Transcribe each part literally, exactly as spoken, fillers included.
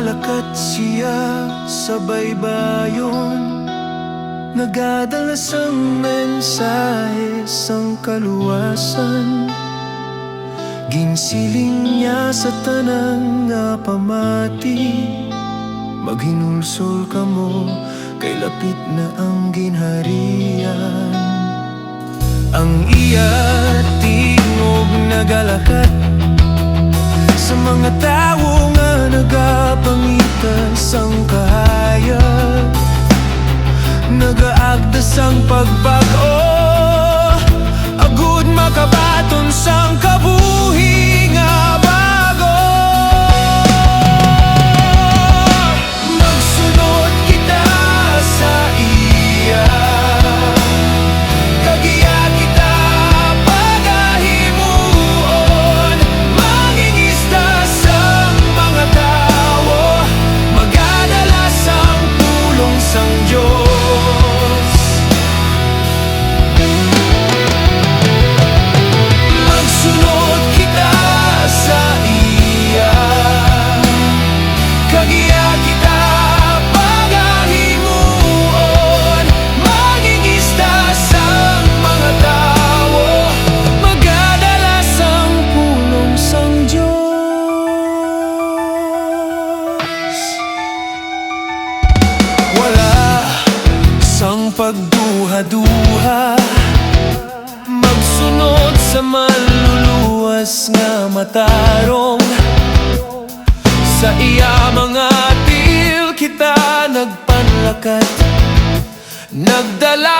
Lakat sia sa baybayon, nagadala sang mensahe sang kaluwasan. Ginsiling niya sa tanan nga pamati, "Maghinulsol kamo, kay lapit na ang Ginharian." Ang iya tingog nagalakat sa mga tawo nga nagapangita sang kahayag, nagaagda sang pagbag-o, agud makabaton sang kabuhi nga bag-o. Magsunod kita sa iya, kag iya kita pagahimuon, mangingisda sang mga tawo, magadala sang pulong sang Dios. Magsunod kita sa iya, kag iya kita pagahimuon, mangingisda sang mga tawo, magadala sang pulong sang Dios. Wala sang pagduhaduha, magsunod sa Manluluwas nga matarong. Sa iya mga tiil kita nagpanlakat, nagdala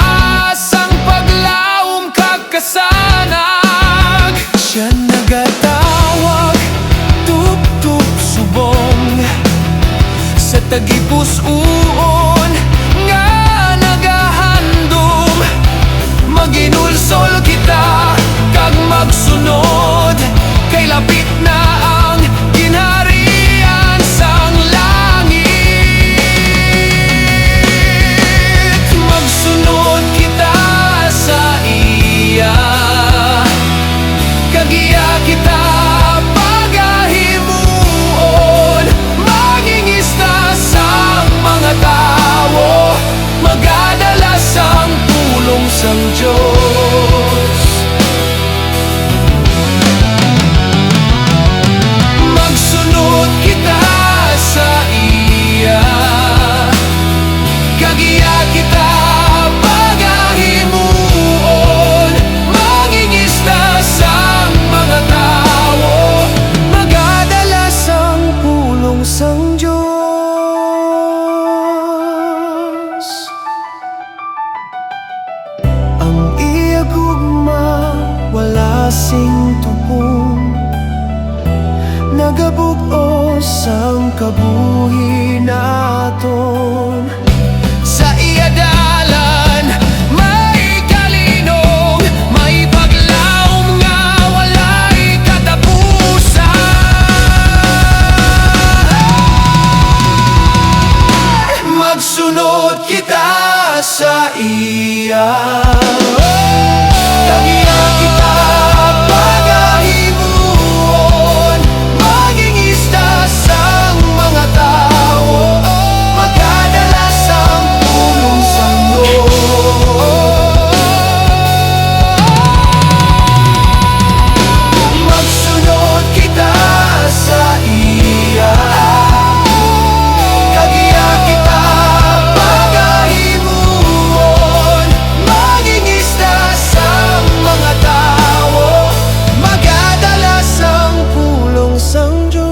sang paglaom kag kasanag. Sia nagatawag, tubtob subong, sa tagipus-on nga nagahandom. Maghinulsol kita kag magsunod, kay lapit na ang Ginharian sang langit. Magsunod kita sa iya, kag iya kita pagahimuon, mangingisda sang mga tawo, magadala sang pulong sang Dios. Magsunod kita sa iya, kag iya kita pagahimuon, mangingisda sang mga tawo, magadala sang pulong sang Dios. Ang iya gugma wala sing tupong, nagabug-os sang kabuhi naton. Sa iya dalan may kalinong, may paglaom nga walay katapusan. Magsunod kita sa iya, kag iya kita pagahimuon, mangingisda sang mga tawo, magadala sang pulong sang Dios. Magsunod kita sa iya, kag iya kita pagahimuon, mangingisda sang mga tawo, magadala sang pulong sang Dios.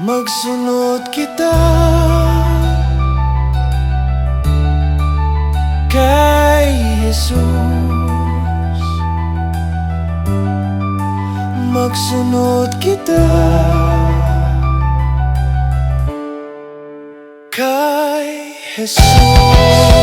Magsunod kita kay Jesus. Magsunod kita kay Jesus.